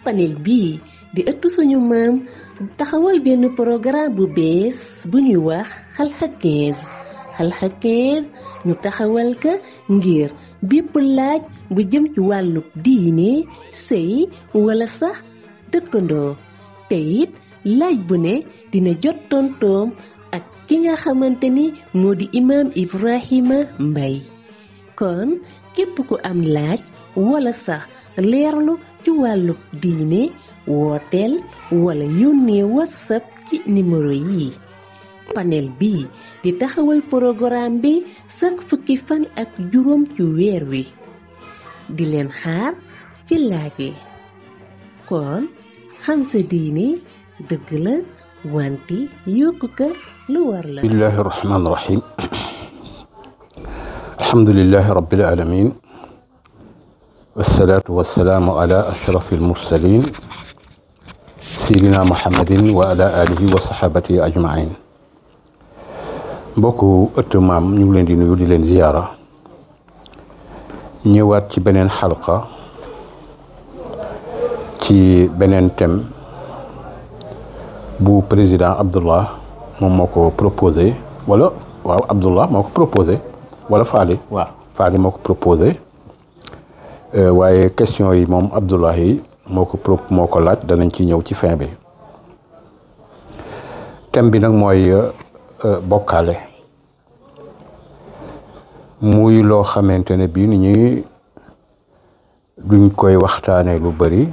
panel bii di ëttu suñu maam taxawal benn programme bu bees bu ñuy wax xalxa 15 xalxa 15 ñu taxawal ka ngir bépp laaj bu jëm ci wàllu diine sëy wala sax dëkkandoo te it laaj bu ne dina jot tontoom ak ki nga xamante ni moo di imaam Ibrahima Mbaye kon képp ku am laaj wala sax leerlu ci wàllu diine wooteel wala yónnee whatsapp ci numéro yi panel bii di taxawal programme bi chaque fukki fan ak juróom ci weer wi di leen xaar ci laaj yi kon xam sa diine dëgg la wante yokku ko lu war la. bismillahi rahmaani rahim alhamdulillahi rabbil alamin wasalaatu wasalaamu ala ashrafi almursalin sayidina muhammadin wa ala alihi wa sahabatihi ajmain mbokku ëtt maam ñu ngi leen di nuyu di leen ziyaara ñëwaat ci beneen xalqa ci beneen thème bu président Abdallah moom moo ko proposé wala waaw Abdallah moo ko proposé wala Faly waaw Faly moo ko proposé waaye question yi moom Abdallah yi moo ko laaj danañ ci ñëw ci fin bi thème bi nag mooy bokkaale muy loo xamante ne bii ni ñuy duñ koy waxtaanee lu bari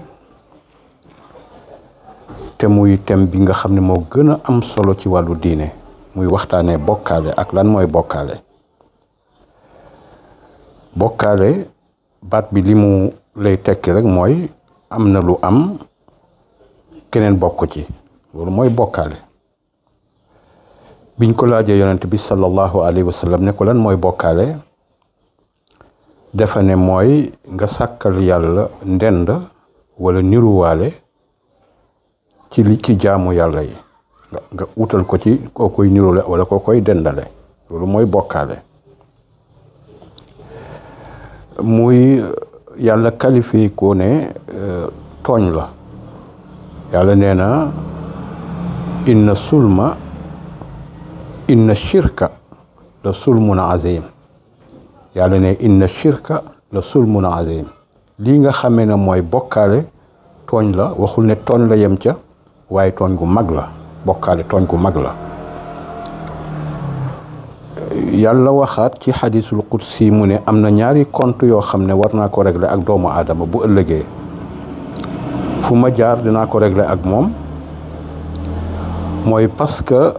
te muy thème bi nga xam ne moo gën a am solo ci wàllu diine muy waxtaanee bokkaale ak lan mooy bokkaale bokkaale baat bi li mu lay tekki rek mooy am na lu am keneen bokk ci loolu mooy bokkaale biñ ko laajee yonent bi sallallahu alayhi wa sallam ne ko lan mooy bokkaale dafa ne mooy nga sàkkal yàlla ndend wala niruwaale ci jaamu yàlla yi nga utal ko ci koo koy nirule wala koo koy dendale loolu mooy bokkaale muy yàlla qualifié ko ne tooñ la yàlla nee na inna shirka la sulmun azim yàlla ne inna shirka la sulmun azim lii nga xamee ne mooy bokkaale tooñ la waxul ne tooñ la yem ca waaye tooñ gu mag la bokkaale tooñ gu mag la yàlla waxaat ci xadisul qudsi mu ne am na ñaari compte yoo xam ne war naa ko régler ak doomu aadama bu ëllëgee fu ma jaar dinaa ko régler ak moom mooy parce que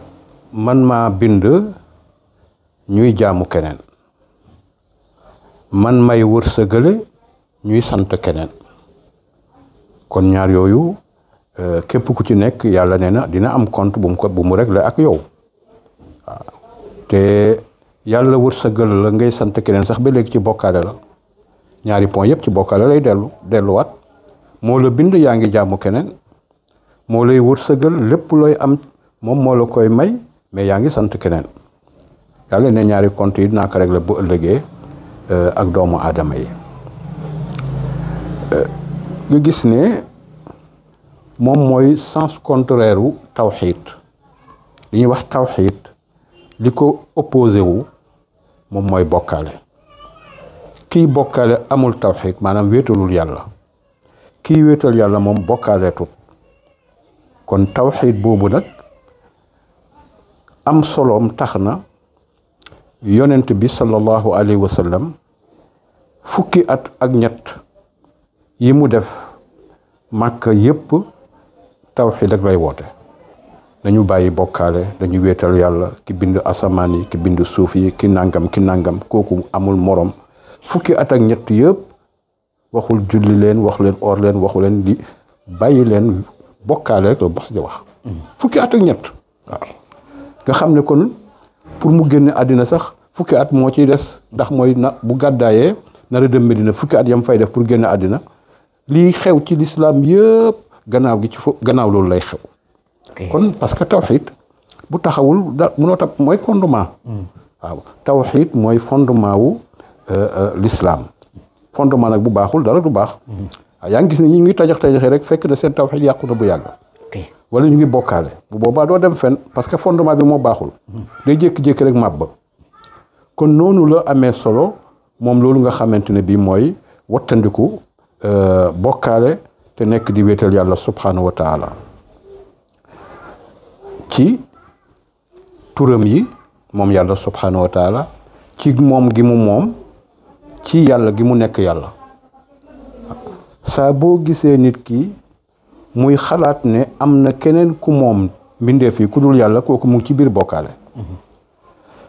man maa bind ñuy jaamu keneen man may wërsëgale ñuy sant keneen kon ñaar yooyu képp ku ci nekk yàlla nee na dina am compte bu mu régler ak yow waaw te yàlla wërsëgal la ngay sant keneen sax ba léegi ci bokkaale la ñaari point yëpp ci bokkaale lay delluwaat moo la bind yaa ngi jaamu keneen moo lay wërsëgal lépp looy am moom moo la koy may mais yaa ngi sant keneen yàlla ne ñaari compte yi dinaa ko régler bu ëllëgee ak doomu aadama yi nga gis ne moom mooy sens contraire wu tawxiid li ñuy wax tawxiid li ko opposé wu moom mooy bokkaale kii bokkaale amul tawxiid maanaam wéetalul yàlla kii wéetal yàlla moom bokkaale tut kon tawxiid boobu nag am soloom tax na yonent bi sallallahu alayhi wa sallam fukki at ak ñett yi mu def màkk yépp tawxiid rek lay woote nañu bàyyi bokkaale dañu wéetal yàlla ki bind asamaan yi ki bind suuf yi ki nangam kooku amul morom fukki at ak ñett yëpp waxul julli leen wax leen or leen waxu leen di bàyyi leen bokkaale rek la bos di wax fukki at ak ñett waaw nga xam ne kon pour mu génne àddina sax fukki at moo ciy des ndax mooy na bu gàddaayee nara dem Medina fukki at yam fay def pour génne àddina lii xew ci lislaam yëpp gannaaw gi gannaaw loolu lay xew kon parce que tawxiid bu taxawul da mënoo tab mooy fondement waaw tawxiid mooy fondement wu l'islam fondement nag bu baaxul dara du baax yaa ngi gis ne ñu ngi tajax-tajaxee rek fekk na seen tawhid yàqu na bu yàgg wala ñu ngi bokkaale bu boobaa doo dem fenn parce que fondement bi moo baaxul day jékki-jékki rek màbb kon noonu la amee solo moom loolu nga xamante ne bii mooy wattandiku bokkaale te nekk di wéetal yàlla subhanahu wa taala ci turam yi moom yàlla subhanahu wa taala ci moom gi mu moom ci yàlla gi mu nekk yàlla saa boo gisee nit ki muy xalaat ne am na keneen ku moom mbindeef yi ku dul yàlla kooku mu ngi ci biir bokkaale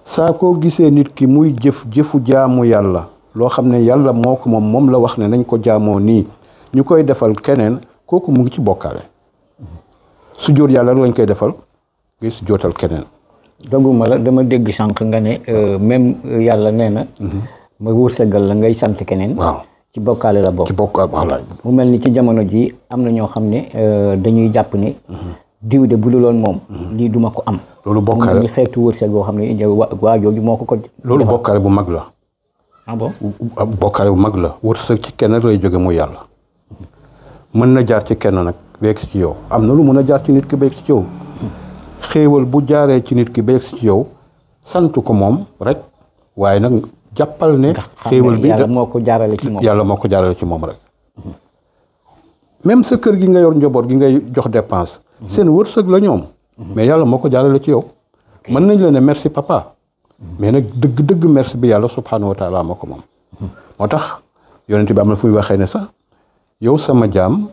saa koo gisee nit ki muy jëfu jaamu yàlla loo xam ne yàlla moo ko moom la wax ne nañ ko jaamoo nii ñu koy defal keneen kooku mu ngi ci bokkaale su jóot yàlla lañ koy defal ngay su jootal keneen doguma la dama dégg sànq nga ne même yàlla nee na ma wërsëgal la ngay sant keneen waaw ci bokkaale la bokk ci bokkaale walaay mu mel ni ci jamono ji am na ñoo xam ne dañuy jàpp ne diw de bu dul woon moom lii duma ko am loolu bokkaale ni xeetu wërsëg boo xam ne waa jooju moo ko loolu bokkaale bu mag la ah bon bokkaale bu mag la wërsëg ci kenn lay jóge mu yàlla mën na jaar ci kenn nag beeg si ci yow am na lu mën a jaar ci nit ki beeg si ci yow xéewal bu jaaree ci nit ki beeg si ci yow sant ko moom rek waaye nag jàppal ne xéewal bi yàlla moo ko jaarale ci moom yàlla moo ko jaarale ci moom rek même sa kër gi nga yor njaboot gi ngay jox dépense seen wërsëg la ñoom mais yàlla moo ko jaarale ci yow mën nañ la ne merci papa mais nag dëgg merci bi yàlla subhanahu wa taala moo ko moom moo tax yonent bi am na fu muy waxee ne sax yow sama jaam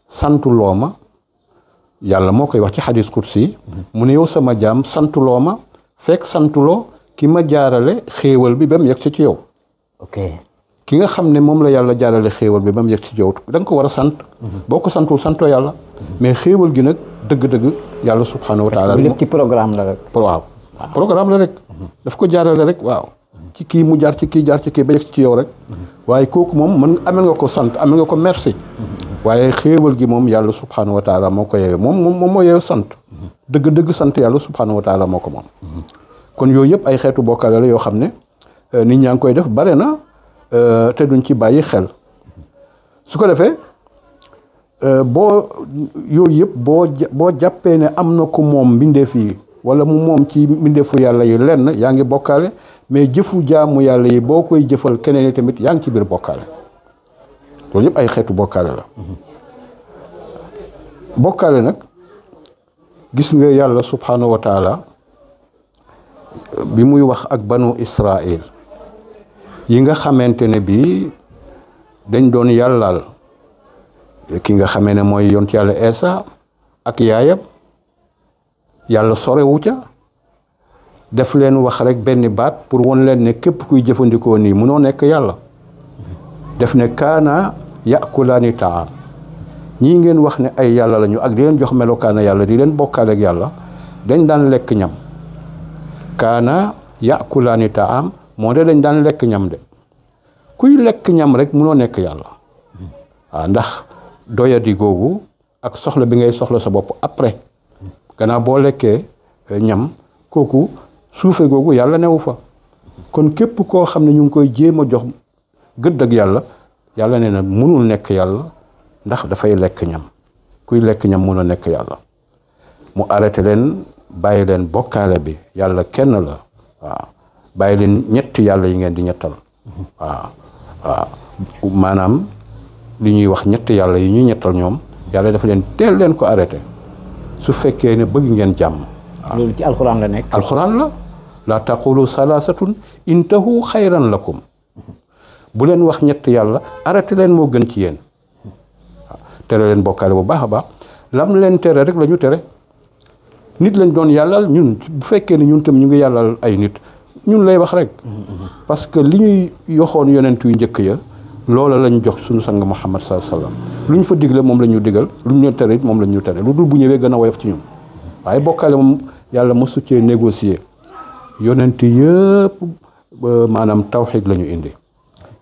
santuloo ma yàlla moo koy wax ci xadis kursi mu ne yow sama jaam santuloo ma fekk santuloo ki ma jaarale xéewal bi ba mu yegg si ci yow ok ki nga xam ne moom la yàlla jaarale xéewal bi ba mu yegg si ci yow da nga ko war a sant boo ko santul santoo yàlla mais xéewal gi nag dëgg-dëgg yàlla subhanahu wa taala lépp ci programme la rek waaw programme la rek daf ko jaarale rek waaw ci kii mu jaar ci kii jaar ci kii ba yegg si ci yow rek waaye kooku moom mën amel nga ko sant amel nga ko merci waaye xéewal gi moom yàlla subhanahu wa taala moo ko yeewee moom moo yeew sant dëgg sant yàlla subhanahu wa taala moo ko moom kon yooyu yëpp ay xeetu bokkaale la yoo xam ne nit ñaa ngi koy def bare na te duñ ci bàyyi xel su ko defee boo yooyu yëpp boo jàppee ne am na ko moom mbindeef yi wala mu moom ci mbindeefu yàlla yi lenn yaa ngi bokkaale mais jëfu jaamu yàlla yi boo koy jëfal keneen yi tamit yaa ngi ci biir bokkaale loolu yëpp ay xeetu bokkaale la bokkaale nag gis nga yàlla subhanahu wa taala bi muy wax ak banu Israël yi nga xamante ne bii dañ doon yàllaal ki nga xamee ne mooy yont yàlla Eesa ak yaayam yàlla sorewu ca def leen wax rek benn baat pour won leen ne képp kuy jëfandikoo nii munoo nekk yàlla def ne kaana yakulaani taam ñii ngeen wax ne ay yàlla lañu ak di leen jox melokaana yàlla di leen bokkaale ak yàlla dañ daan lekk ñam kaana yakulaani taam moo de dañ daan lekk ñam de kuy lekk ñam rek munoo nekk yàlla waaw ndax doyadi googu ak soxla bi ngay soxla sa bopp après gannaaw boo lekkee ñam kooku suufe googu yàlla newu fa kon képp koo xam ne ñu ngi koy jéem a jox gëdd ak yàlla nee na munul nekk yàlla ndax dafay lekk ñam kuy lekk ñam munul nekk yàlla mu arrêté leen bàyyi leen bokkaale bi yàlla kenn la waaw bàyyi leen ñetti yàlla yi ngeen di ñettal waaw maanaam li ñuy wax ñetti yàlla yi ñuy ñettal ñoom yàlla dafa leen teel leen ko arrêté su fekkee ne bëgg ngeen jàmm loolu ci alxuraan la nekk alxuraan la laa taqulu salaasatun intahu xayran lakum bu leen wax ñetti yàlla arrêté leen moo gën ci yéen waaw tere leen bokkaale bu baax a baax lam leen tere rek la ñu tere nit lañ doon yàllal ñun bu fekkee ne ñun tam ñu ngi yàllal ay nit ñun lay wax rek parce que li ñuy yoxoon yonent yu njëkk ya loola lañ jox suñu sang Muhammad sallallahu alayhi wasallam lu ñu fa digle moom la ñu digal lu ñu tere it moom la ñu tere lu dul bu ñëwee gën a woyof ci ñun waaye bokkaale moom yàlla mosu cee négocier yonent yëpp maanaam tawxiid la ñu indi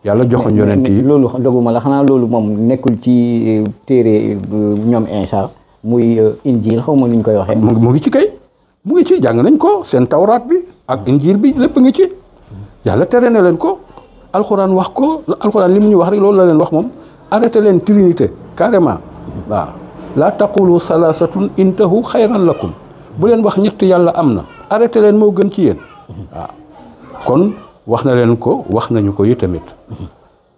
yàlla joxoon yonent yi loolu doguma la xanaa loolu moom nekkul ci téere ñoom Insa muy injil xaw ma nuñ koy waxee. mu ngi ci kay mu ngi ci jàng nañ ko seen tawraat bi ak injil bi lépp ngi ci yàlla tere na leen ko alxuraan wax ko alxuraan li mu ñu wax rek loolu la leen wax moom arrêté leen trinité carrément waaw laa taqulu salaasatun intahu xayran lakum bu leen wax ñett yàlla am na arrêté leen moo gën ci yéen waaw kon wax na leen ko wax nañu ko yi tamit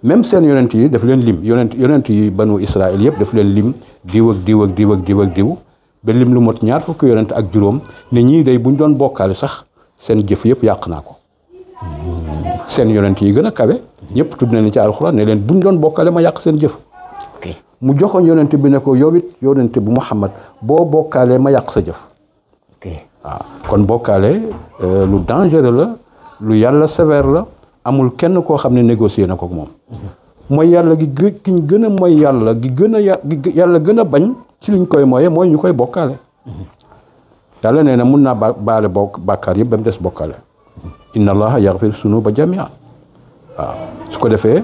même seen yonent yi daf leen lim yonent yi banu Israël yëpp daf leen lim diw ak diw ak diw ak diw ak diw ba lim lu mot ñaar fukki yonent ak juróom ne ñii day buñ doon bokkaale sax seen jëf yëpp yàq naa ko seen yonent yi gën a kawe ñëpp tudd na ni ci alxuraan ne leen buñ doon bokkaale ma yàq seen jëf mu joxoon yonent bi ne ko yow it yonent bu Muhammad boo bokkaalee ma yàq sa jëf waaw kon bokkaale lu dangereux la lu yàlla sévère la amul kenn koo xam ne négocier na ko ak moom mooy yàlla kiñ gën a mooy yàlla yàlla gën a bañ ci liñ koy mooyee mooy ñu koy bokkaale yàlla nee na mun naa baale bàkkaar yëpp ba mu des bokkaale inna allaha yaghfir sunuba jamia waaw su ko defee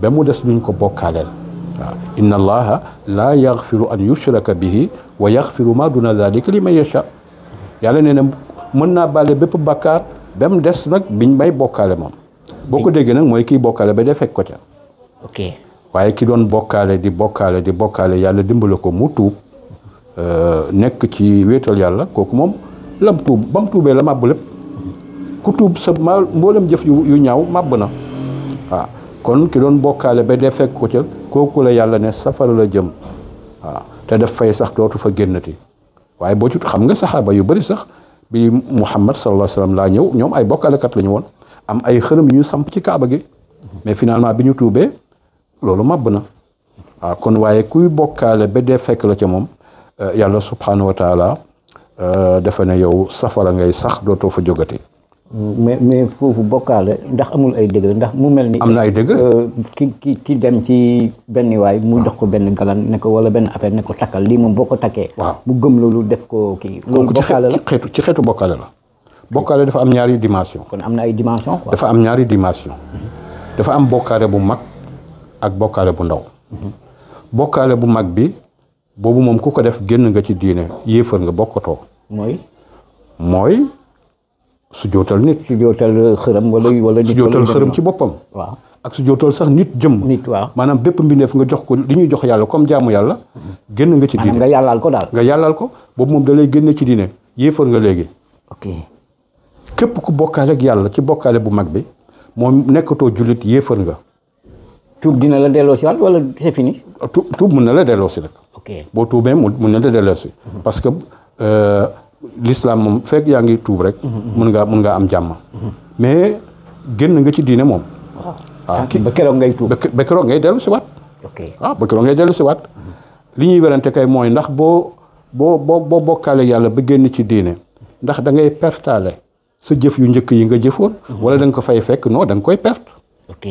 ba mu des luñ ko bokkaaleel waaw inna allaha laa yaghfiru an yushraka bihi wa yaghfiru ma duna dhalika liman yasha yàlla nee na mën naa baale bépp bàkkaar ba mu des nag biñ may bokkaale moom boo ko déggee nag mooy kii bokkaale ba dee fekk ko ca waaye ki doon bokkaale di bokkaale yàlla dimbale ko mu tuub nekk ci wéetal yàlla kooku moom lam tuub ba mu tuubee la màbb lépp ku tuub sa mboolem jëf yu ñaaw màbb na waaw kon ki doon bokkaale ba dee fekk ko ca kooku la yàlla ne safara la jëm waaw te daf fay sax dootu fa génnati waaye boo ci xam nga saxaaba yu bari sax bi Muhammad sallallahu alayhi wa sallam laa ñëw ñoom ay bokkaalekat la ñu woon am ay xërëm yu ñu samp ci kaaba gi mais finalement bi ñu tuubee loolu màbb na waaw kon waaye kuy bokkaale ba dee fekk la ca moom yàlla subhanahu wa taala dafa ne yow safara ngay sax dootoo fa jógati mais foofu bokkaale ndax amul ay degré ndax mu mel ni. am na ay degré ki dem ci benn waay mu jox ko benn galan ne ko wala benn affaire ne ko takkal lii moom boo ko takkee. waaw mu gëm loolu def ko kii. loolu bokkaale la ci xeetu bokkaale la. bokkaale dafa am ñaari dimension. kon am na ay dimension quoi. dafa am ñaari dimension. dafa am bokkaale bu mag ak bokkaale bu ndaw. bokkaale bu mag bi boobu moom ku ko def génn nga ci diine yéefar nga bokkatoo. mooy. su jootal nit. su jootal xërëm wala nit. su jootal xërëm ci boppam. waaw ak su jootal sax nit jëmm. nit waaw maanaam bépp mbindeef nga jox ko li ñuy jox yàlla comme jaamu yàlla. génn nga ci diine nga yàllaal ko daal. nga yàllaal ko boobu moom da lay génne ci diine yéefar nga léegi. ok képp ku bokkaale ak yàlla ci bokkaale bu mag bi moom nekkatoo jullit yéefar nga. tuub dina la delloo si waat wala c'est fini. tuub mun na la delloo si nag. ok boo tuubee mun na la delloo si. parce que. l'islam moom fekk yaa ngi tuub rek. mun ngaa am jàmm. mais génn nga ci diine moom. waaw ba keroog ngay tuub. ba keroog ngay dellu si waat. ok waaw ba keroog ngay dellu si waat. li ñuy werante kay mooy ndax boo bokkaale yàlla ba génn ci diine ndax da ngay pertaale sa jëf yu njëkk yi nga jëfoon. wala da nga ko fay fekk non da nga koy perte. ok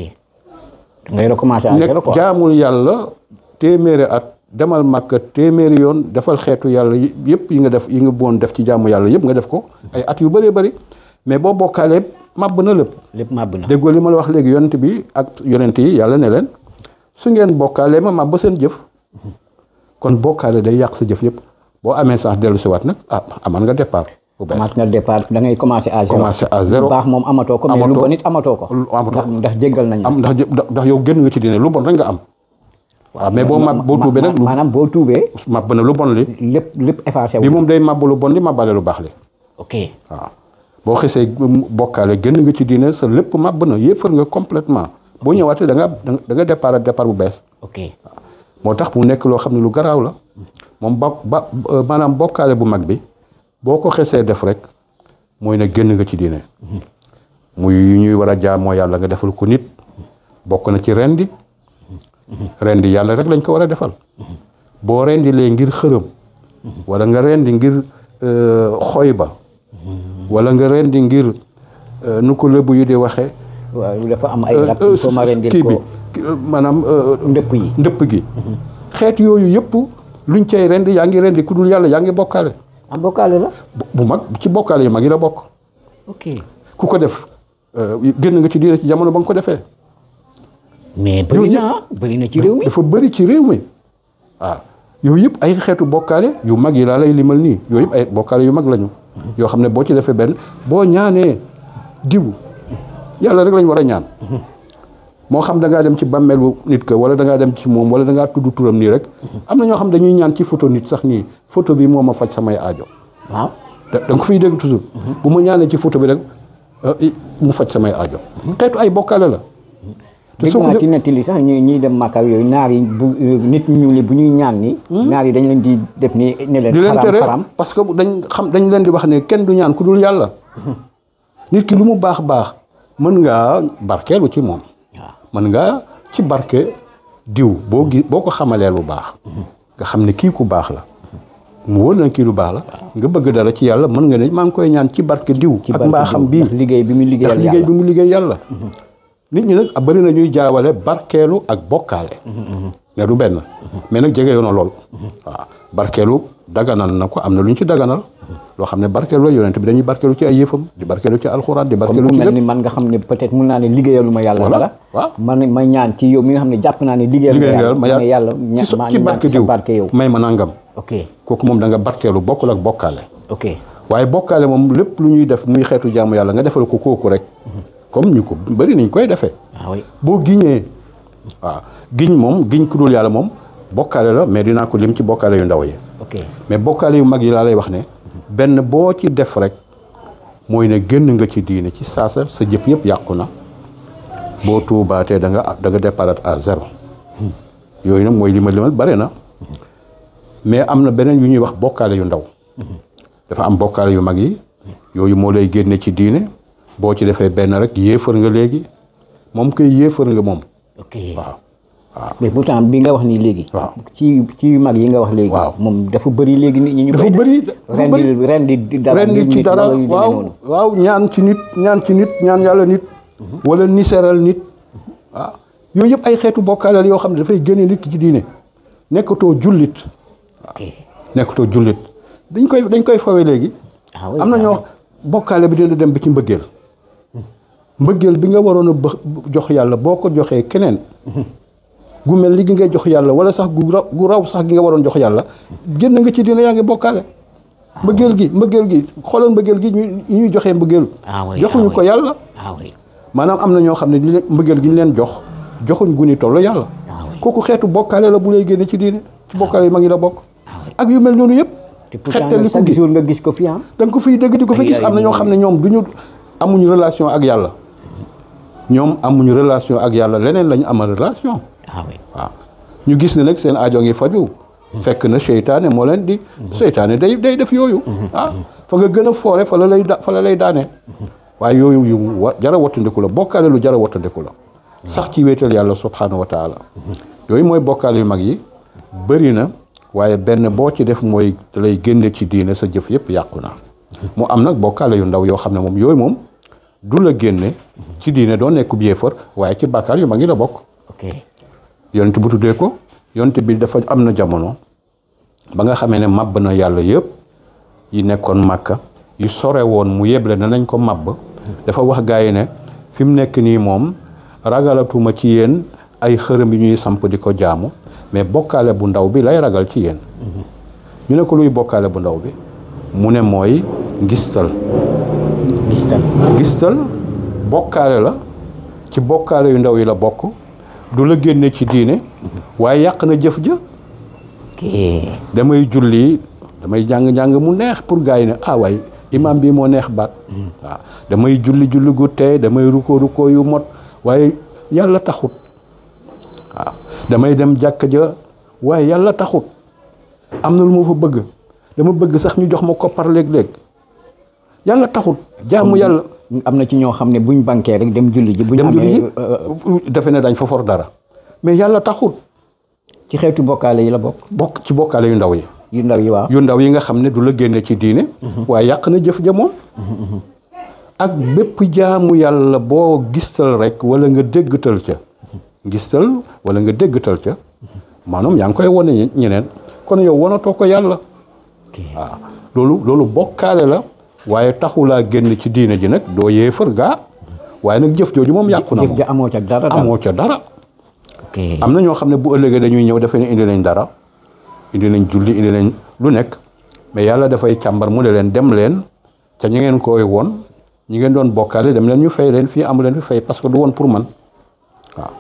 da ngay recommencer à zéro quoi. jaamul yàlla téeméeri at. demal Makka téeméeri yoon defal xeetu yàlla yëpp yi nga boon def ci jaamu yàlla yëpp nga def ko ay at yu bëree bëri mais boo bokkaalee màbb na lépp. lépp màbb na déggoo li ma la wax léegi yonent bi ak yonent yi yàlla ne leen su ngeen bokkaalee ma màbb seen jëf kon bokkaale day yàq sa jëf yëpp boo amee sax dellu si waat nag amaan nga départ. bu bees amaat nga départ da ngay commencer à zéro. commencer à zéro lu baax moom amatoo ko. mais lu bon it amatoo ko. ndax jéggal nañ ndax yow génn nga ci diine lu bon rek nga am. waaw mais boo tuubee nag maanaam boo tuubee. màbb na lu bon li. lépp effacé wu. bi moom day màbb lu bon li màbbale lu baax li. ok waaw boo xesee bokkaale génn nga ci diine sa lépp màbb na yéefar nga complètement boo ñëwaatee da nga départ bu bees. ok waaw moo tax mu nekk loo xam ne lu garaaw la moom maanaam bokkaale bu mag bi boo ko xesee def rek mooy ne génn nga ci diine. muy ñuy war a jaamoo yàlla nga defal ko nit bokk na ci rendi. rendi yàlla rek lañ ko war a defal boo rendi lee ngir xërëm wala nga rendi ngir xoy ba wala nga rendi ngir nu ko lébu yi di waxee. waaw dafa am ay rab ko ma rendil kii bi maanaam ndëpp gi xeet yooyu yëpp luñ cay rendi yaa ngi rendi ku dul yàlla yaa ngi bokkaale. bokkaale la. bu mag ci bokkaale yu mag yi la bokk. ok ku ko def génn nga ci diine ci jamono ba nga ko defee. mais bëri na ci réew mi dafa bëri ci réew mi waaw yooyu yëpp ay xeetu bokkaale yu mag yi laa lay limal nii yooyu yëpp ay bokkaale yu mag lañu yoo xam ne boo ci defee benn boo ñaanee diw yàlla rek lañ war a ñaan moo xam da ngaa dem ci bàmmeelu nit ka wala da ngaa dem ci moom wala da ngaa tudd turam nii rek am na ñoo xam dañuy ñaan ci photo nit sax nii photo bi moo ma faj samay aajo. waaw da nga ko fiy dégg toujours. bu ma ñaanee ci photo bi rek mu faj samay aajo. xeetu ay bokkaale la. te dégg naa ci nettali sax ñuy dem Makka yooyu naar yi bu nit ñu bu ñuy ñaan ni naar yi dañ leen di def ni ne leen. di leen tere xaram parce que dañ leen di wax ne kenn du ñaan ku dul yàlla. nit ki lu mu baax baax mën ngaa barkeelu ci moom. mën nga ci barke diw boo ko xamalee lu baax nga xam ne kii ku baax la mu wóor na kii lu baax la nga bëgg dara ci yàlla mën nga ne maa ngi koy ñaan ci barke diw ak mbaaxam bii liggéey bi mu liggéey yàlla nit ñi nag bari na ñuy jaawale barkeelu ak bokkaale ne du benn mais nag jege yoona lool waaw barkeelu daganal na ko am na lu ñu ci daganal loo xam ne barkeelu la yonent bi dañuy barkeelu ci ay yëfam di barkeelu ci alxuraan di barkeelu ci mel ni man nga xam ne peut-être mun naa ne liggéeyalu ma yàlla dara waaw ma ñaan ci yow mi nga xam ne jàpp naa ne liggéeyal ma yàlla ci barke diw yow may ma nangam ok kooku moom da nga barkeelu bokkul ak bokkaale ok waaye bokkaale moom lépp lu ñuy def muy xeetu jaamu yàlla nga defal ko kooku rek comme ñu ko bëri nañ koy defee boo giñee waaw giñ moom giñ ku dul yàlla moom bokkaale la mais dinaa ko lim ci bokkaale yu ndaw yi mais bokkaale yu mag yi laa lay wax ne benn boo ci def rek mooy ne génn nga ci diine ci saasa sa jëf yëpp yàqu na boo tuubaatee da nga départ à zéro yooyu nag mooy limal bare na mais am na beneen yu ñuy wax bokkaale yu ndaw dafa am bokkaale yu mag yi yooyu moo lay génne ci diine boo ci defee benn rek yéefar nga léegi moom koy yéefar nga moom waaw mais pourtant bi nga wax nii léegi waaw ci mag yi nga wax léegi moom dafa bëri léegi nit ñi ñu dafa bëri rendi ci dara waaw ñaan ci nit ñaan yàlla nit wala niseral nit waaw yooyu yëpp ay xeetu bokkaaleel yoo xam ne dafay génne nit ki ci diine nekkatoo jullit nekkatoo jullit dañ koy fawe léegi am na ñoo bokkaale bi dina dem bi ci mbëggeel bi nga waroon a jox yàlla boo ko joxee keneen gu mel li gi ngay jox yàlla wala sax gu raw sax gi nga waroon jox yàlla génn nga ci dina yaa ngi bokkaale mbëggeel gi xoolal mbëggeel gi ñuy joxee mbëggeel joxuñu ko yàlla maanaam am na ñoo xam ne di leen mbëggeel gi ñu leen joxuñ gu ni toll yàlla kooku xeetu bokkaale la bu lay génne ci diine ci bokkaale yi ma ngi la bokk ak yu mel noonu yëpp xettali ko jour nga gis ko fi da nga ko fiy dégg di ko fi gis am na ñoo xam ne ñoom amuñu relation ak yàlla leneen lañu amal relation waaw ñu gis ne nag seen aajo ngi faju fekk na seytaane moo leen di seytaane day def yooyu fa nga gën a foore fa la lay daane waaye yooyu yu jara wattandiku la bokkaale lu jara wattandiku la sax ci wéetal yàlla subhanahu wa taala yooyu mooy bokkaale yu mag yi bëri na waaye benn boo ci def mooy da lay génne ci diine sa jëf yëpp yàqu na mu am nag bokkaale yu ndaw yoo xam ne moom yooyu moom du la génne ci diine doo nekk yéefar waaye ci bàkkaar yu mag yi la bokk yonent bu tuddee ko yonent bi dafa am na jamono ba nga xamee ne màbb na yàlla yëpp yi nekkoon màkka yu sore woon mu yeble na nañ ko màbb dafa wax gaa yi ne fi mu nekk nii moom ragalatuma ci yéen ay xërëm yi ñuy samp di ko jaamu mais bokkaale bu ndaw bi lay ragal ci yéen ñu ne ko luy bokkaale bu ndaw bi mu ne mooy ngistal bokkaale la ci bokkaale yu ndaw yi la bokk du la génne ci diine waaye yàq na jëf ja damay julli damay jàng mu neex pour gars yi ne waay imam bi moo neex baat waaw damay julli gu tey damay ruko yu mot waaye yàlla taxut waaw damay dem jàkka ja waaye yàlla taxut am na lu ma fa bëgg dama bëgg sax ñu jox ma koppar léeg-léeg yàlla taxut jaamu yàlla am na ci ñoo xam ne buñ bankee rek dem julli ji defe ne dañ fa for dara mais yàlla taxut ci xeetu bokkaale yi la bokk ci bokkaale yu ndaw yi yu ndaw yi nga xam ne du la génne ci diine waaye yàq na jëf ja moom ak bépp jaamu yàlla boo gistal rek wala nga déggtal ca maanaam yaa ngi koy wane ñeneen kon yow wanatoo ko yàlla waaw loolu bokkaale la waaye taxulaa génn ci diine ji nag doo yéefar gaa waaye nag jëf jooju moom yàqu na moom amoo ca dara am na ñoo xam ne bu ëllëgee dañuy ñëw defe ne indi nañ dara indi nañ julli indi nañ lu nekk mais yàlla dafay càmbar mu ne leen dem leen ca ñi ngeen koy woon ñi ngeen doon bokkaale dem leen ñu fay leen fii amu leen fi fay parce que du woon pour man waaw.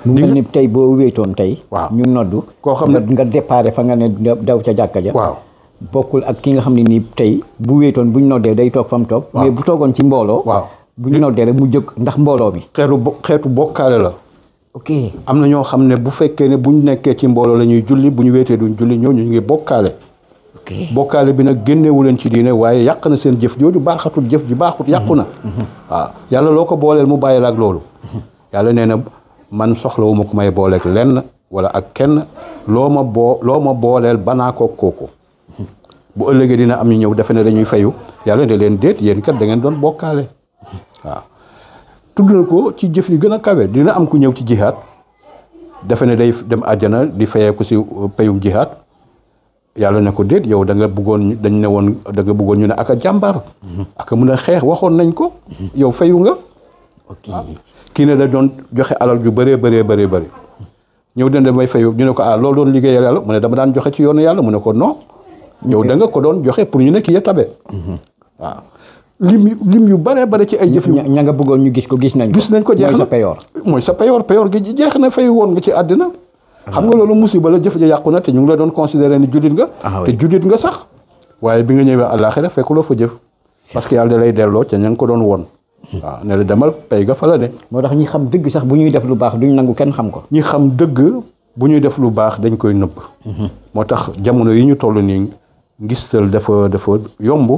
mu mel ni tey boo wéetoon tey. waaw ñu noddu. koo xam ne nga déparé fa nga ne daw ca jàkka ja. waaw bokkul ak ki nga xam ne nii tey bu wéetoon bu ñu noddee day toog fa mu toog. mais bu toogoon ci mbooloo. waaw bu ñu noddee rek mu jóg ndax mbooloo bi. xeetu bokkaale la. ok am na ñoo xam ne bu fekkee ne bu ñu nekkee ci mbooloo la ñuy julli bu ñu wéetee duñ julli ñooñu ñu ngi bokkaale. bokkaale bi nag génnewu leen ci diine waaye yàq na seen jëf jooju baaxatul jëf ji baaxut yàqu na. waaw yàlla loo ko booleel mu bàyyi la ak loolu. yàlla nee na man soxlawu ma ku may booleeg lenn wala ak kenn loo ma booleel banaa ko kooku. bu ëllëgee dina am ñu ñëw defe ne dañuy fayu yàlla ne leen déet yéen kat da ngeen doon bokkaale. waaw tudd na ko ci jëf yi gën a kawe dina am ku ñëw ci jihaad defe ne day dem àjjana di fayeeku si payum jihaad yàlla ne ko déet yow da nga bëggoon dañ ne woon da nga bëggoon ñu ne ak a jàmbaar. ak a mun a xeex waxoon nañ ko. yow fayu nga. kii ne da doon joxe alal ju bëree bëri ñëw den damay fayu ñu ne ko loolu doon liggéeyal yàlla mu ne dama daan joxe ci yoonu yàlla mu ne ko non. yow da nga ko doon joxe pour ñu ne kii ya tabe. waaw lim yu bare ci ay jëf yu. ña nga bëggoon ñu gis nañ ko. jeex na mooy sa payoor gi jeex na fayu woon nga ci àddina. xam nga loolu musiba la jëf ja yàqu na te ñu ngi la doon considéré ni jullit nga. te jullit nga sax. waaye bi nga ñëwee àllaaxira fekkuloo fa jëf. parce que yàlla da lay delloo ca ña nga ko doon woon. waaw ne la demal pay ga fa la de. moo tax ñi xam dëgg sax bu ñuy def lu baax duñ nangu kenn xam ko. ñi xam dëgg bu ñuy def lu baax dañ koy nëbb. moo tax jamono yi ñu toll nii ngistal dafa yomb.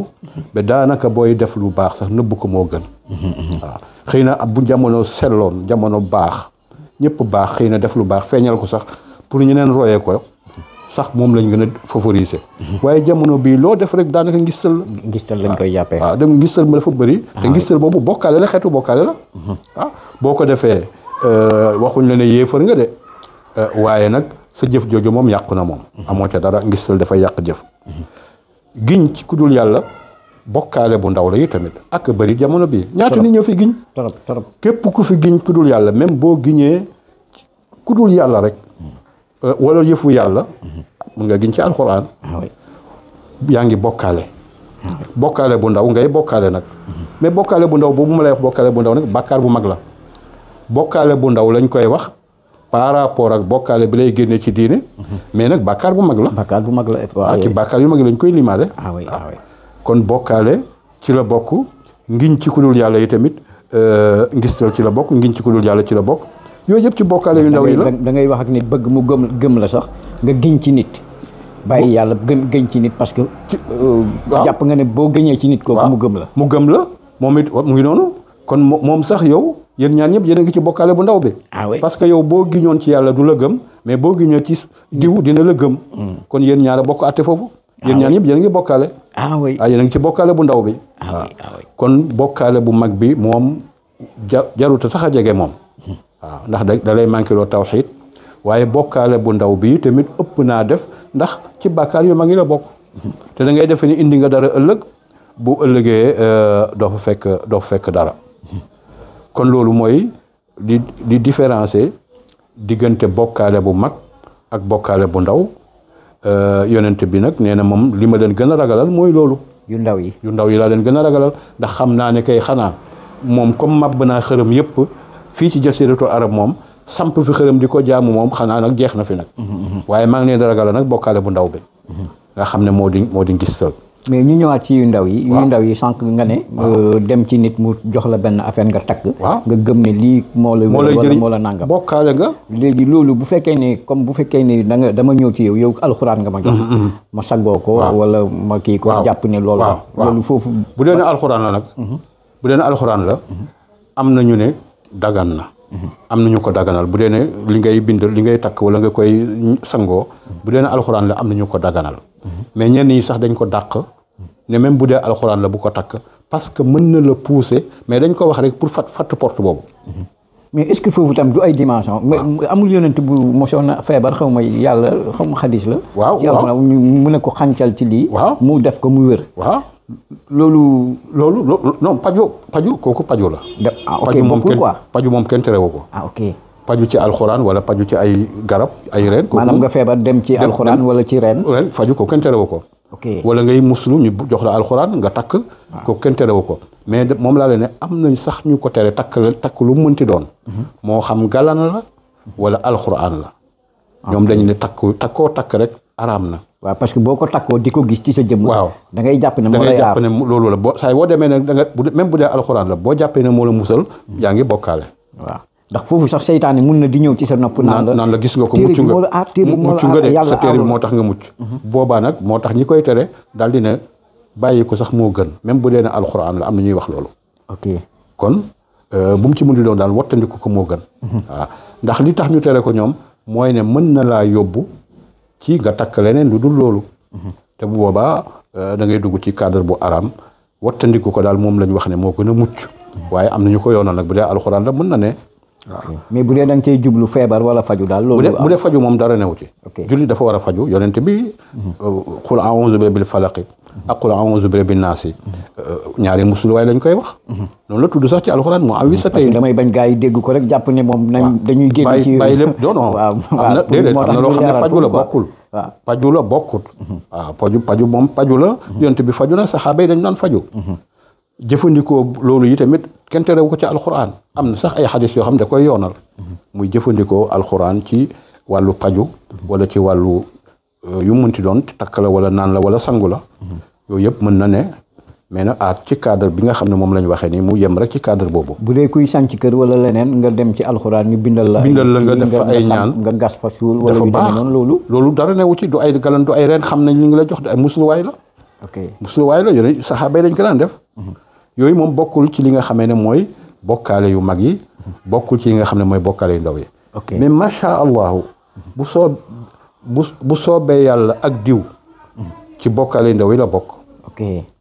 ba daanaka booy def lu baax sax nëbb ko moo gën. waaw xëy na bu jamono selloon jamono baax ñëpp baax xëy na def lu baax feeñal ko sax pour ñeneen royee ko sax moom lañ gën a favoriser. waaye jamono bii loo def rek daanaka ngistal lañ koy jàppee. waaw dem ngistal ma dafa bëri. te ngistal boobu bokkaale la xeetu bokkaale la. boo ko defee waxuñ la ne yéefar nga de waaye nag sa jëf jooju moom yàqu na moom. amoo ca dara ngistal dafay yàq jëf. giñ ci ku dul yàlla bokkaale bu ndaw la yi tamit ak bëri jamono bii. ñaata nit ñoo fi giñ. torop képp ku fi giñ ku dul yàlla même boo giñee ku dul yàlla rek. wala yëfu yàlla. mun nga giñ ci alxuraan. yaa ngi bokkaale. bokkaale bu ndaw ngay bokkaale nag. mais bokkaale bu ndaw boobu ma lay wax bokkaale bu ndaw nag bàkkaar bu mag la. bokkaale bu ndaw lañ koy wax par rapport ak bokkaale bi lay génnee ci diine. mais nag bàkkaar bu mag la. bàkkaar bu mag la waaw ci bàkkaar yu mag lañ koy limaale. kon bokkaale ci la bokk ngiñ ci ku dul yàlla yi tamit ngistal ci la bokk ngiñ ci ku dul yàlla ci la bokk. yooyu yëpp ci bokkaale yu ndaw yi la da ngay wax ak nit bëgg mu gëm la sax nga giñ ci nit bàyyi yàlla gëñ ci nit parce que jàpp nga ne boo gëñee ci nit kooku mu gëm la moom it mu ngi noonu kon moom sax yow yéen ñaan ñëpp yéen a ngi ci bokkaale bu ndaw bi parce que yow boo giñoon ci yàlla du la gëm mais boo giñee ci diw dina la gëm kon yéen ñaar a bokk àtte foofu yéen ñaan ñëpp yéen a ngi bokkaale yéen a ngi ci bokkaale bu ndaw bi kon bokkaale bu mag bi moom jaruta sax a jege moom waaw ndax da lay manqué loo tawxiid waaye bokkaale bu ndaw bi tamit ëpp naa def ndax ci bàkkaar yu mag yi la bokk te da ngay defe ni indi nga dara ëllëg bu ëllëgee doo fa fekk dara kon loolu mooy di différencier diggante bokkaale bu mag ak bokkaale bu ndaw yonent bi nag nee na moom li ma leen gën a ragalal mooy loolu yu ndaw yi laa leen gën a ragalal ndax xam naa ne kay xanaa moom comme màbb naa xërëm yëpp fii ci jasiratul arab moom samp fi xërëm di ko jaamu moom xanaa nag jeex na fi nag waaye maa ngi leen di ragal nag bokkaale bu ndaw bi nga xam ne moo di ngistal mais ñu ñëwaat ci yu ndaw yi sànq nga ne dem ci nit mu jox la benn affaire nga takk nga gëm ne lii moo lay jëriñ moo la nangam bokkaale nga léegi loolu bu fekkee ne dama ñëw ci yow alxuraan nga ma jox ma saggoo ko wala ma kii ko jàpp ne loolu foofu bu dee ne alxuraan la nag bu dee ne alxuraan la am na ñu ne dagan na am na ñu ko daganal bu dee ne li ngay bind li ngay takk wala nga koy sangoo bu dee ne alxuraan la am na ñu ko daganal mais ñenn ñi sax dañ ko dàq ne même bu dee alxuraan la bu ko takk parce que mën na la pousser mais dañ ko wax rek pour fatt porte boobu mais est-ce que foofu tam du ay dimension amul yonent bu mosoon na feebar xaw ma yàlla xaw ma xadis la waaw mu ne ko xàncal ci lii mu def ko mu wér waaw loolu non paju kooku paju la paju moom kenn terewu ko paju ci alxuraan wala paju ci ay garab ay reen maanaam nga feebar dem ci alxuraan wala ci reen faju ko kenn terewu ko wala ngay muslu ñu jox la alxuraan nga takk ko kenn terewu ko mais moom laa leen ne am nañ sax ñu ko tere takk lu mu mënti doon moo xam galan la wala alxuraan la ñoom dañu ne takkoo takk rek araam na waaw parce que boo ko takkoo di ko gis ci sa jëmm waaw da ngay jàpp ne da ngay jàpp ne loolu la boo saa boo demee ne da nga même bu dee alxuraan la boo jàppee ne moo la musal yaa ngi bokkaale waaw ndax foofu sax seytaane mun na di ñëw ci sa nopp naan la gis nga ko mucc nga de sa téere bi moo tax nga mucc boobaa nag moo tax ñi koy tere daal di ne bàyyi ko sax moo gën même bu dee ne alxuraan la am na ñuy wax loolu kon bu mu ci mun di doon daal wattandiku ko moo gën waaw ndax li tax ñu tere ko ñoom mooy ne mën na laa yóbbu ci nga takk leneen lu dul loolu te bu boobaa da ngay dugg ci cadre bu araam wattandiku ko daal moom lañ wax ne moo gën a mucc waaye am na ñu ko yoonal nag bu dee alxuraan la mën na ne waaw mais bu dee da nga cay jublu feebar wala faju daal loolu bu dee faju moom dara newu ci julli dafa war a faju yonent bi qul a'uuzu bi rabbil falaq ak qul a'uuzu bi rabbin naas ñaari musluwaay lañ koy wax noonu la tudd sax ci alxuraan mu awi sa tey damay bañ gaa yi dégg ko rek jàpp ne moom dañuy génn ci bàyyi lépp non non am na déedéet am na loo xam ne paju la bokkul paju la bokkut waaw paju moom paju la yonent bi faju na saxaaba yi dañ daan faju jëfandikoo loolu yi tamit kenn terewu ko ci alxuraan am na sax ay xadis yoo xam ne da koy yoonal muy jëfandikoo alxuraan ci wàllu paju wala ci wàllu yu mënti doon takk la wala naan la wala sangu la yooyu yëpp mën na ne mais nag ci cadre bi nga xam ne moom la ñu waxee nii mu yem rek ci cadre boobu bu dee kuy sànc kër wala leneen nga dem ci alxuraan ñu bindal la nga def fa ay ñaan nga gas fa suul wala yu demee noonu loolu dara newu ci du ay galan du ay reen xam nañ li ngi la jox ay musluwaay la musluwaay la yooyu saxaaba yi dañ ko daan def yooyu moom bokkul ci li nga xamee ne mooy bokkaale yu mag yi bokkul ci li nga xam ne mooy bokkaale yu ndaw yi mais macha allahu bu soobee yàlla ak diw ci bokkaale yu ndaw yi la bokk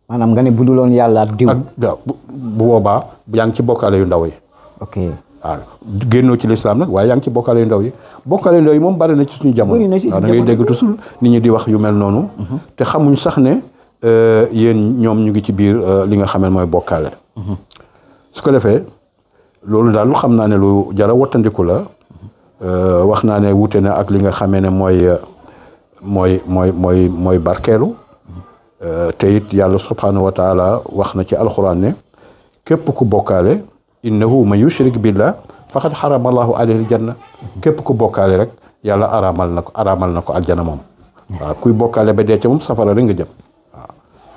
maanaam nga ne bu duloon yàlla ak diw bu boobaa yaa ngi ci bokkaale yu ndaw yi waaw génnoo ci lislaam nag waaye yaa ngi ci bokkaale yu ndaw yi bokkaale yu ndaw yi moom bari na ci suñu jamono waaw da ngay dégg toujours nit ñi di wax yu mel noonu te xamuñ sax ne yéen ñoom ñu ngi ci biir li nga xam ne mooy bokkaale su ko defee loolu daal lu xam naa ne lu jara wattandiku la wax naa ne wute na ak li nga xamee ne mooy barkeelu te it yàlla subhanahu wa taala wax na ci alxuraan ne képp ku bokkaale innahu man yushrik billah faqad xarama allahu alayhi aljanna képp ku bokkaale rek yàlla araamal na ko aljana moom waaw kuy bokkaale ba dee ca moom safara rek nga jëm waaw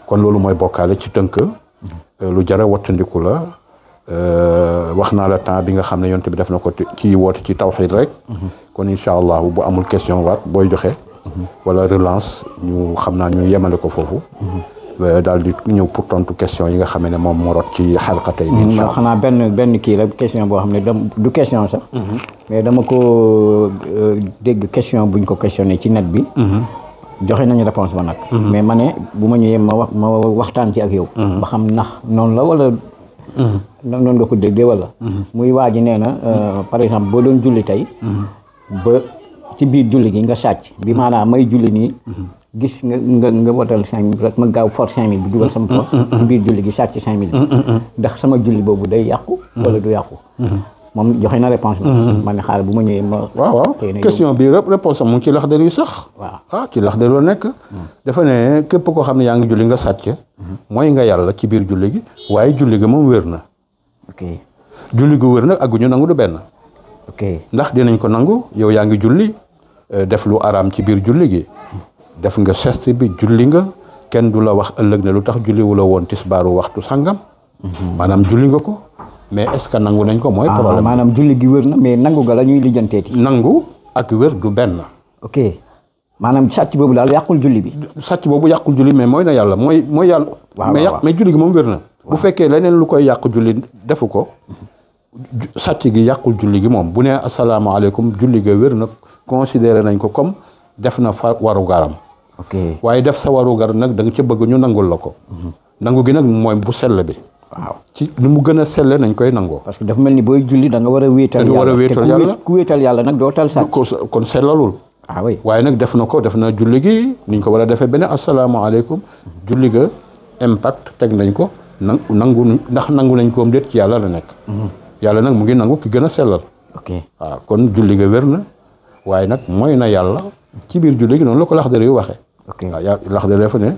kon loolu mooy bokkaale ci tënk lu jara wattandiku la wax naa la temps bi nga xam ne yonte bi def na ko ci woote ci tawxiid rek kon incha allah bu amul question waat booy joxe wala relance ñu xam naa ñu yemale ko foofu daal di ñëw pour tontu question yi nga xam ne moom moo rot ci xalqa tey bi incha allah xanaa benn kii la question boo xam ne du question sax mais dama ko dégg question buñ ko questionné ci net bi joxe nañu réponse ba nag mais ma ne bu ma ñëwee ma waxtaan ci ak yow ba xam ndax noonu la wala noonu nga ko déggee wala muy waa ji nee na par exemple boo doon julli tey ba ci biir julli gi nga sàcc bi maanaam may julli nii gis nga wotal 5 000 rek ma gaaw for 5 000 bi dugal sama poche ci biir julli gi sàcc 5 000 ndax sama julli boobu day yàqu wala du yàqu moom joxe na réponse bi ma ne xaaral bu ma ñëwee ma waaw question bi réponse am mu ngi ci lax dari sax waaw ci lax dari la nekk dafa ne képp koo xam ne yaa ngi julli nga sàcc mooy nga yàlla ci biir julli gi waaye julli gi moom wér na julli gi wér nag agguñu nangu du benn ndax dinañ ko nangu yow yaa ngi julli def lu araam ci biir julli gi def nga geste bi julli nga kenn du la wax ëllëg ne lu tax julli wu la woon tisbaaru waxtu sàngam maanaam julli nga ko mais est-ce que nangu nañ ko mooy problème maanaam julli gi wér na mais nangu ga la ñuy lijjanteeti nangu ak wér du benn maanaam sàcc boobu daal yàqul julli bi sàcc boobu yàqul julli mais mooy na yàlla mooy yàlla mais julli gi moom wér na bu fekkee leneen lu koy yàq julli defu ko sàcc gi yàqul julli gi moom bu nee asalaamaaleykum julli ga wér na considéré nañ ko comme def na fa waru garam waaye def sa waru gar nag da nga ca bëgg ñu nangul la ko nangu gi nag mooy bu sell bi ci ni mu gën a selle nañ koy nangoo parce que dafa mel ni booy julli da nga war a wéetal yàlla ku wéetal yàlla nag doo tal sàcc kon sellalul waaye nag def na ko def na julli gi niñ ko war a defee benn asalaamaaleykum julli ga impact teg nañ ko nangu ndax nangu nañ koom déet ci yàlla la nekk yàlla nag mu ngi nangu ki gën a sellal waaw kon julli ga wér na waaye nag mooy na yàlla ci biir julli gi noonu la ko lax dara yu waxee waaw yàlla Laxdari dafa ne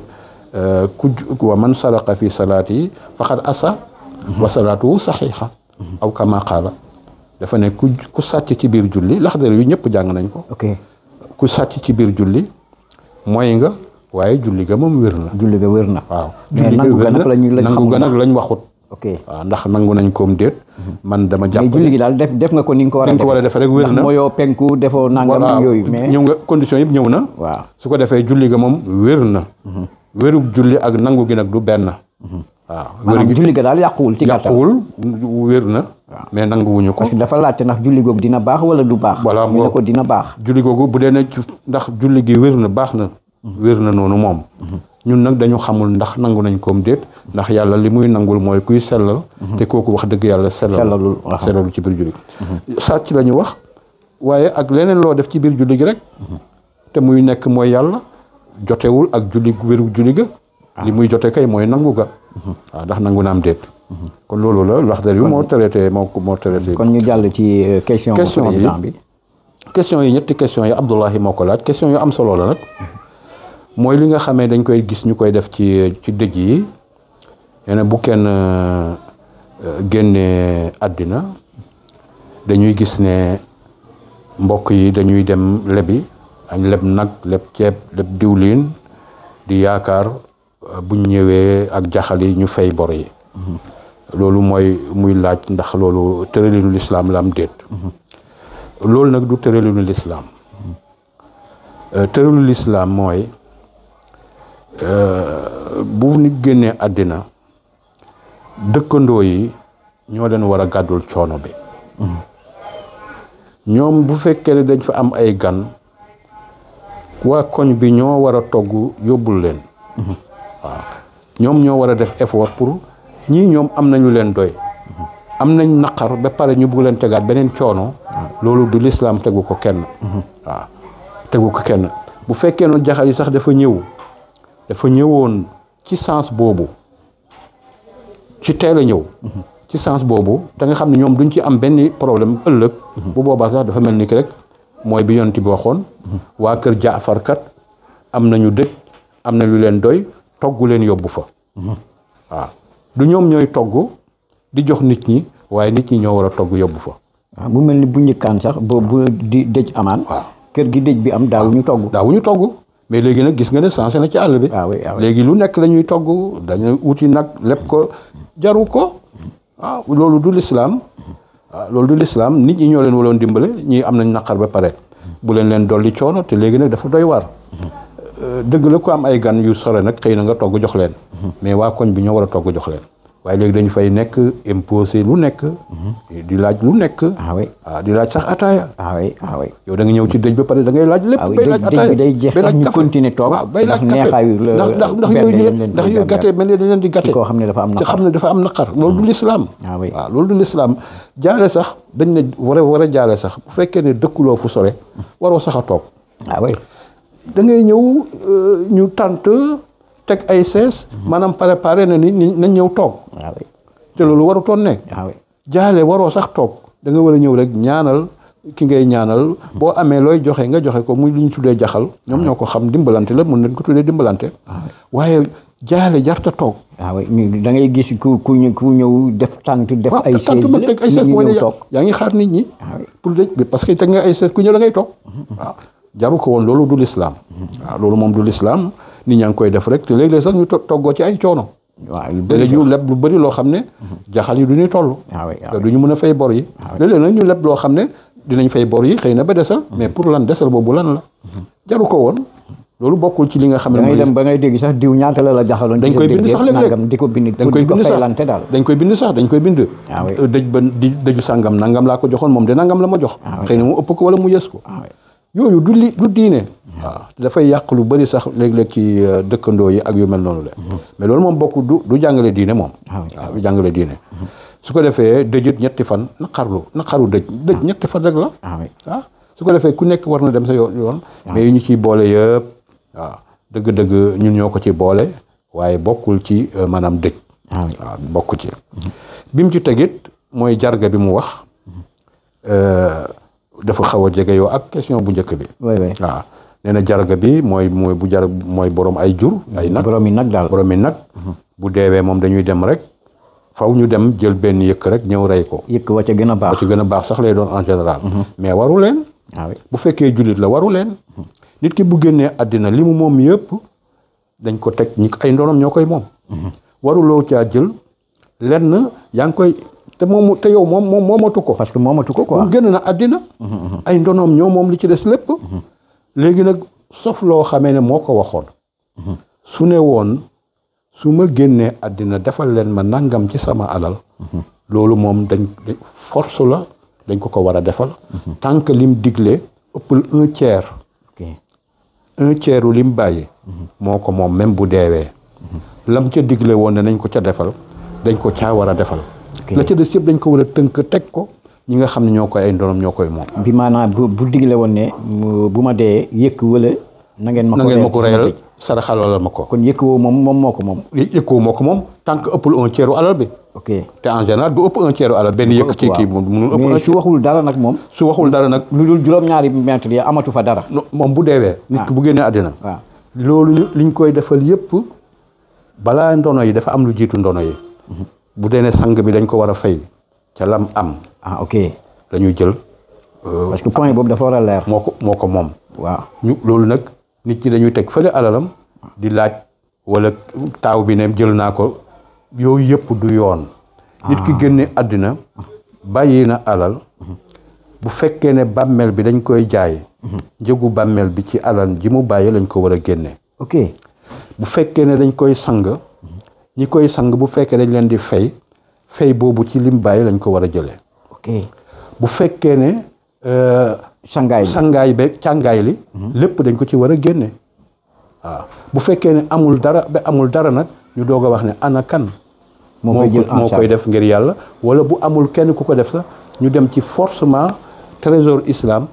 ku wa man saraqa fi salaati faqad asa wa salaatuhu saxiixa aw kama qaala dafa ne ku sàcc ci biir julli Laxdari yu ñëpp jàng nañ ko ku sàcc ci biir julli mooy nga waaye julli ga moom wér na waaw julli ga wér na nangu ga nag lañ waxut waaw ndax nangu nañ koom déet man dama jàpp julli gi daal def nga ko ni nga ko war a def rek wér na mooyoo penku defoo nangam yooyu mais ñëw nga condition yëpp ñëw na waaw su ko defee julli ga moom wér na wérub julli ak nangu gi nag du benn waaw maanaam julli ga daal yàquwul ci gàttal wér na mais nanguwuñu ko parce que dafa laajte ndax julli googu dina baax wala du baax voilà ñu ne ko dina baax julli googu bu dee ne ndax julli gi wér na baax na wér na noonu moom ñun nag dañu xamul ndax nangu nañ koom déet ndax yàlla li muy nangul mooy kuy sellal te kooku wax dëgg yàlla sellalu ci biir julli sàcc la ñu wax waaye ak leneen loo def ci biir julli gi rek te muy nekk mooy yàlla jotewul ak julli wéru julli ga li muy jote kay mooy nangu ga waaw ndax nangu na am déet kon loolu la Laxdari yu moo traité kon ñu jàll ci question président bi question yi ñetti question yi Abdoulahi moo ko laaj question yu am solo la nag mooy li nga xamee dañ koy gis ñu koy def ci dëj yi nee na bu kenn génnee àddina dañuy gis ne mbokk yi dañuy dem lebi añ leb nag leb ceeb leb diwlin di yaakaar buñ ñëwee ak jaxal yi ñu fay bor yi loolu mooy muy laaj ndax loolu tëralinu lislaam la am déet loolu nag du tëralinu lislaam tëralinu lislaam mooy bu nit génnee àddina dëkkandoo yi ñoo leen war a gàddul coono bi ñoom bu fekkee ne dañ fa am ay gan waa koñ bi ñoo war a togg yóbbul leen waaw ñoom ñoo war a def effort pour ñii ñoom am nañu leen doy am nañ naqar ba pare ñu bugg leen tegaat beneen coono loolu du lislaam tegu ko kenn waaw tegu ko kenn bu fekkee no jaxal yi sax dafa ñëwoon ci sens boobu ci teel a ñëw ci sens boobu te nga xam ne ñoom duñ ci am benn problème ëllëg bu boobaa sax dafa mel ni ki rek mooy bi yonent bi waxoon waa kër Jaafar kat am nañu dëj am na lu leen doy togg leen yóbbu fa waaw du ñoom ñooy togg di jox nit ñi waaye nit ñi ñoo war a togg yóbbu fa waaw bu mel ni bu njëkkaan sax bu di dëj amaan waaw kër gi dëj bi am daawuñu togg mais léegi nag gis nga ne changé na ci àll bi léegi lu nekk la ñuy togg dañuy wuti nag lépp ko jaru ko waaw loolu du lislaam waaw loolu du lislaam nit ñi ñoo leen waloon dimbale ñii am nañ naqar ba pare bu leen dolli coono te léegi nag dafa doy waar dëgg la ko am ay gan yu sore nag xëy na nga togg jox leen mais waa koñ bi ñoo war a togg jox leen waaye léegi dañu fay nekk imposé lu nekk di laaj lu nekk waaw di laaj sax ataaya yow da nga ñëw ci dëj ba pare da ngay laaj lépp bay laaj ataaya bi day jeex sax ñu continuer toog waaw bay laaj neexaayu ndax yooyu gàttee mel ne dañ leen di gàtte koo xam ne dafa am naqar loolu du lislaam waaw loolu du lislaam jaale sax dañ ne war a jaale sax bu fekkee ne dëkkuloo fu sore waroo sax a toog da ngay ñëw ñu tànt teg ay sees maanaam préparé na ni nañ ñëw toog te loolu warutoon nekk jaale waroo sax toog da nga war a ñëw rek ñaanal ki ngay ñaanal boo amee looy joxe nga joxe ko muy li ñu tuddee jaxal ñoom ñoo ko xam dimbalante la mun nañ ko tuddee dimbalante waaye jaale jarta toog da ngay gis ku ñëw def tànt def ay sees ma teg ay sees mooy yaa ngi xaar nit ñi pour dëj bi parce que teg nga ay sees ku ñëw da ngay toog waaw jaru ko woon loolu du lislaam waaw loolu moom du lislaam nit ñaa ngi koy def rek te léeg-léeg sax ñu toggoo ci ay coono léeg-léeg ñu leb lu bëri loo xam ne jaxal yi du ñuy toll te du ñu mën a fay bor yi léeg-léeg nag ñu leb loo xam ne dinañ fay bor yi xëy na ba desal mais pour lan desal boobu lan la jaru ko woon loolu bokkul ci li nga xam ne mooy dem ba ngay dégg sax diw ñaata la jaxaloon dañ koy bind sax léeg-léeg di ko bind dañ koy bind sax daal dañ koy bind sax dañ koy bind dëj ba di dëju sàngam nangam laa ko joxoon moom de nangam la ma jox xëy na mu ëpp ko wala mu yées ko yooyu du diine waaw dafay yàq lu bëri sax léeg-léeg ci dëkkandoo yi ak yu mel noonu la mais loolu moom bokk du jàngale diine moom waaw du jàngale diine su ko defee dëjut ñetti fan naqaru dëj ñetti fan rek la waaw su ko defee ku nekk war na dem sa yoon mais yu ñu ciy boole yëpp waaw dëgg-dëgg ñun ñoo ko ci boole waaye bokkul ci maanaam dëj waaw bokk ci bi mu ci tegit mooy jarga bi mu wax dafa xaw a jege yow ak question bu njëkk bi waaw nee na jarga bi mooy bu jar mooy borom ay jur ay nag borom yi nag daal borom yi nag bu deewee moom dañuy dem rek faw ñu dem jël benn yëkk rek ñëw rey ko yëkk wa ca gën a baax wa ca gën a baax sax lay doon en général mais waru leen bu fekkee jullit la waru leen nit ki bu génnee àddina li mu moom yëpp dañ ko teg ñi ay ndonom ñoo koy moom waruloo caa jël lenn yaa ngi koy te yow moom moomatu ko parce que moomatu ko quoi moom génn na àddina ay ndonoom ñoo moom li ci des lépp léegi nag sauf loo xamee ne moo ko waxoon su ne woon su ma génnee àddina defal leen ma nangam ci sama alal loolu moom dañ force la dañ ko war a defal tant que lim digle ëppul 1/3 1/3 lim bàyyi moo ko moom même bu deewee lam ca digle woon ne nañ ko ca defal dañ ko caa war a defal la ca des yëpp dañ ko war a tënk teg ko ñi nga xam ne ñoo koy ay ndonom ñoo koy moom bi maanaam bu digle woon ne bu ma dee yëkk wala na ngeen ma ko reyal saraxalal ma ko kon yëkk woowu moom moo ko moom yëkk woowu moo ko moom tant que ëppul 1/3 alal bi ok te en général du ëpp 1/3 alal benn yëkk ci kii mënul ëpp mais su waxul dara nag moom su waxul dara nag lu dul juróom-ñaari mètre yi amatu fa dara moom bu deewee nit ki bu génnee àddina waaw loolu liñ koy defal yëpp balaa ndono yi dafa am lu jiitu ndono yi bu dee ne sang bi dañ ko war a fay ca lam am ok dañuy jël parce que point boobu dafa war a leer moo ko moom waaw loolu nag nit ñi dañuy teg fële alalam di laaj wala taaw bi ne jël naa ko yooyu yëpp du yoon nit ki génne àddina bàyyi na alal bu fekkee ne bàmmeel bi dañ koy jaay njëgu bàmmeel bi ci alal ji mu bàyyi lañ ko war a génne ok bu fekkee ne dañ koy sang ñi koy sang bu fekkee dañ leen di fay boobu ci lim bàyyi lañ ko war a jëlee ok bu fekkee ne sangaay beeg càngaay li lépp dañ ko ci war a génne waaw bu fekkee ne amul dara nag ñu doog a wax ne ana kan moo koy def ngir yàlla wala bu amul kenn ku ko def sax ñu dem ci forcément trésor islam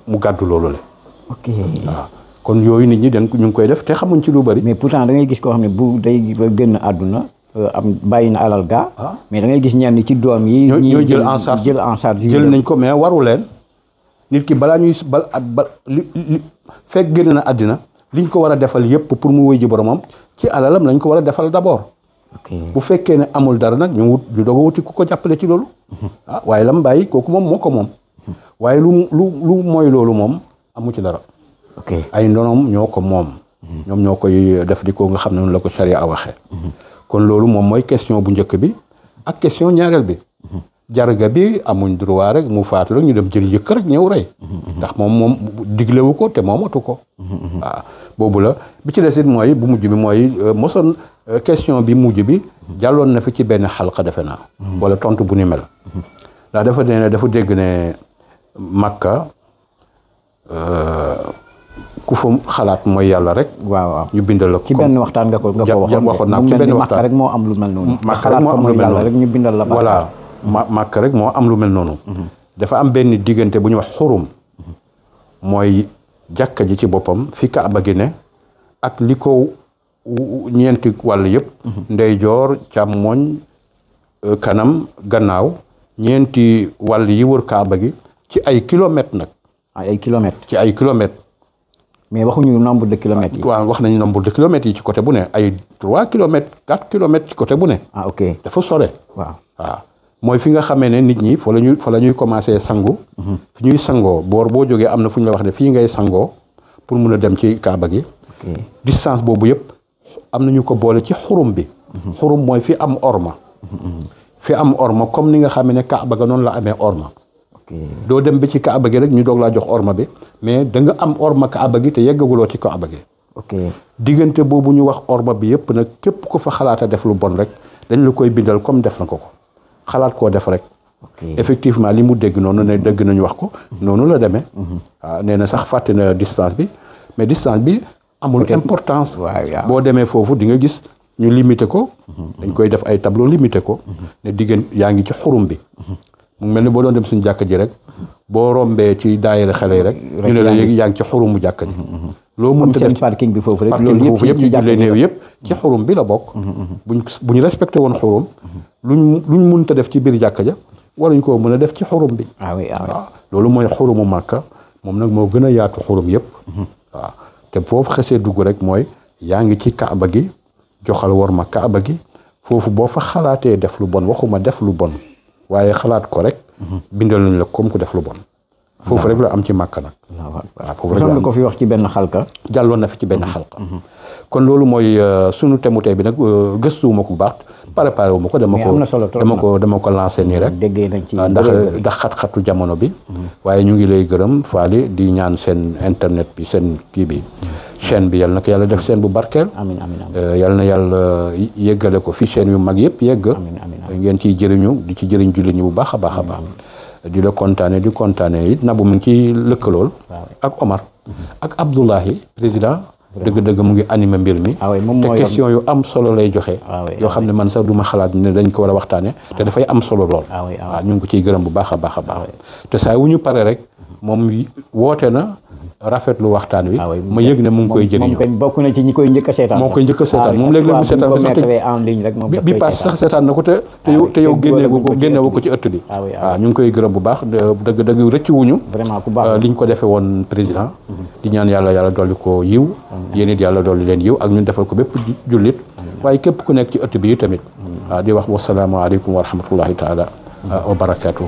mu gàddu loolu la ok waaw kon yooyu nit ñi ñu ngi koy def te xamuñ ci lu bari mais pourtant da ngay gis koo xam ne bu day génn àdduna am bàyyi na alal gaa mais da ngay gis ñenn ci doom yi ñooy jël en charge jël nañ ko mais waru leen nit ki balaa ñuy fekk génn na àddina liñ ko war a defal yépp pour mu wéy ji boromam ci alalam lañ ko war a defal d'abord bu fekkee ne amul dara nag ñu doog a wuti ku ko jàppale ci loolu waaye lam bàyyi kooku moom moo ko moom waaye lu mooy loolu moom amu ci dara ay ndonom ñoo ko moom ñoom ñoo koy def di ko nga xam ne noonu la ko charia waxee kon loolu moom mooy question bu njëkk bi ak question ñaareel bi jarga bi amuñ droit rek mu faatu rek ñu dem jël yëkk rek ñëw rey ndax moom diglewu ko te moomatu ko waaw boobu la bi ci des it mooy bu mujj bi mooy mosoon question bi mujj bi jàlloon na fi ci benn xalqa defe naa wala tontu bu ni mel ndax dafa dégg ne Makka ku fa xalaat mooy yàlla rek. waaw ñu bindal la ko ci benn waxtaan nga ko waxoon naa ci benn waxtaan rek moo am lu mel noonu. Makka rek moo am lu mel noonu rek ñu bindal la. voilà Makka rek moo am lu mel noonu. dafa am benn diggante bu ñuy wax xurum. mooy jàkka ji ci boppam fi Kaaba gi ne ak li ko ñeenti wàll yëpp. ndeyjoor càmmoñ kanam gannaaw ñeenti wàll yi wër Kaaba gi ci ay kilomètres nag. ay kilomètres. ci ay kilomètres. mais waxuñu nombre de kilomètres yi. waaw wax nañu nombre de kilomètres yi ci côté bu ne ay 3 kilomètres 4 kilomètres ci côté bu ne. ok dafa sore. waaw mooy fi nga xamee ne nit ñi fa la ñuy commencé sangu. fi ñuy sangoo boor boo jógee am na fu ñu la wax ne fii ngay sangoo pour mun a dem ci Kaaba gi. distance boobu yëpp am na ñu ko boole ci xurum bi. xurum mooy fi am orma. fi am orma comme ni nga xam ne Kaaba ga noonu la amee orma. doo dem ba ci Kaaba gi rek ñu doog laa jox orma bi mais da nga am orma Kaaba gi te yeggaguloo ci Kaaba gi. diggante boobu ñu wax orma bi yëpp nag képp ko fa xalaata def lu bon rek dañ la koy bindal comme def na ko xalaat koo def rek. effectivement li mu dégg noonu ne dégg nañu wax ko. noonu la demee. waaw nee na sax fàtte na distance bi mais distance bi amul importance. boo demee foofu di nga gis ñu limité ko. dañ koy def ay tableau limité ko. ne diggante yaa ngi ci xurum bi. mu mel ni boo doon dem suñu jàkka ji rek boo rombee ci daayira xale yi rek ñu ne la léegi yaa ngi ci xurumu jàkka ji loo mënta def parking bi foofu rek parking foofu yëpp ñu jullee néew yëpp ci xurum bi la bokk bu ñu respecté woon xurum luñ mënta def ci biir jàkka ja waruñ koo mën a def ci xurum bi waaw loolu mooy xurumu Màkka moom nag moo gën a yaatu xurum yëpp waaw te foofu xesee dugg rek mooy yaa ngi ci kaaba gi joxal war ma kaaba gi foofu boo fa xalaatee def lu bon waxuma def lu bon waaye xalaat ko rek bindal nañ la comme ku def lu bon foofu rek la am ci Màkka nag waaw foofu rek la ko fi wax ci benn xalka jàlloon na fi ci benn xalqa kon loolu mooy sunu temu tey bi nag gëstuwuma ko bu baax préparé wu ma ko dama ko lancé nii rek ndax xat-xatu jamono bi waaye ñu ngi lay gërëm Faly di ñaan seen internet bi seen kii bi chaîne bi yal na ko yàlla def seen bu barkeel yal na yàlla yeggale ko fi chaîne yu mag yëpp yegg ngeen ciy jëriñu di ci jëriñ jullit ñi bu baax a baax a baax di la kontaane di kontaane it Nabou mu ngi ci lëkkalool ak Omar ak Abdoulahi président dëgg-dëgg mu ngi animé mbir mi te question yu am solo lay joxe yoo xam ne man sax du ma xalaat ne dañ ko war a waxtaane te dafay am solo lool waaw ñu ngi ko ciy gërëm bu baax a baax a baax te saa wu ñu pare rek moom woote na rafetlu waxtaan wi ma yëg ne mu ngi koy jëriñoo bokk na ci ñi koy njëkk a seetaan moo koy njëkk a seetaan moom léeg-léeg mu seetaan ko sax bi paas sax seetaan na ko te yow génnewu ko ci ëtt bi waaw ñu ngi koy gërëm bu baax dëgg rëcc wuñu liñ ko defee woon président di ñaan yàlla dolli ko yiw yéen it yàlla dolli leen yiw ak ñun defal ko bépp jullit waaye képp ku nekk ci ëtt bi tamit waaw di wax wasalaamaaleykum wa rahmatullahi taala wa barakaatu